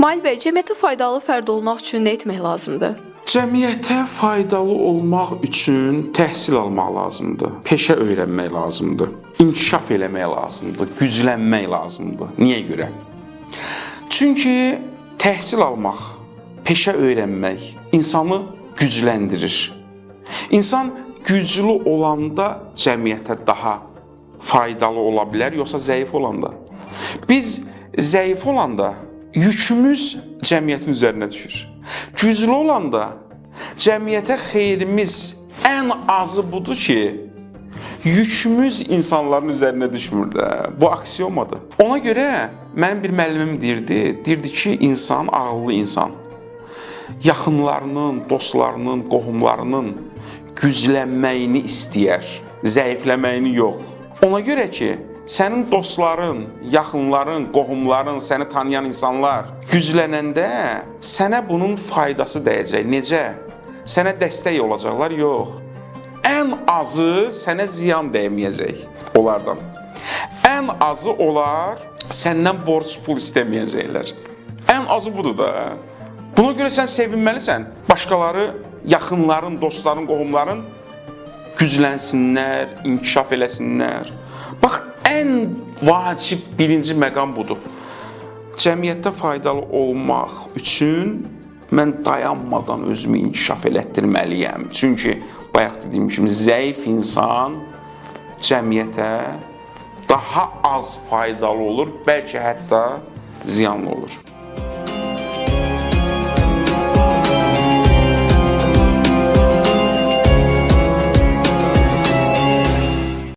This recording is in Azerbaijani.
Mail bəy, cəmiyyətə faydalı fərd olmaq üçün nə etmək lazımdır? Cəmiyyətə faydalı olmaq üçün təhsil almaq lazımdır, peşə öyrənmək lazımdır, inkişaf eləmək lazımdır, güclənmək lazımdır. Niyə görə? Çünki təhsil almaq, peşə öyrənmək insanı gücləndirir. İnsan güclü olanda cəmiyyətə daha faydalı ola bilər, yoxsa zəif olanda? Biz zəif olanda yükümüz cəmiyyətin üzərinə düşür. Güclü olanda cəmiyyətə xeyrimiz ən azı budur ki, yükümüz insanların üzərinə düşmür də. Bu aksiomadır. Ona görə mənim bir müəllimim deyirdi, ki, insan ağıllı insan yaxınlarının, dostlarının, qohumlarının güclənməyini istəyər, zəifləməyini yox. Ona görə ki, sənin dostların, yaxınların, qohumların, səni tanıyan insanlar güclənəndə sənə bunun faydası dəyəcək. Necə? Sənə dəstək olacaqlar? Yox. Ən azı sənə ziyan dəyməyəcək onlardan. Ən azı onlar səndən borc pul istəməyəcəklər. Ən azı budur da. Buna görə sən sevinməlisən. Başqaları, yaxınların, dostların, qohumların güclənsinlər, inkişaf eləsinlər. Bax, ən vacib birinci məqam budur. Cəmiyyətdə faydalı olmaq üçün mən dayanmadan özümü inkişaf elətdirməliyəm. Çünki bayaq dediyim kimi zəif insan cəmiyyətə daha az faydalı olur, bəlkə hətta ziyanlı olur.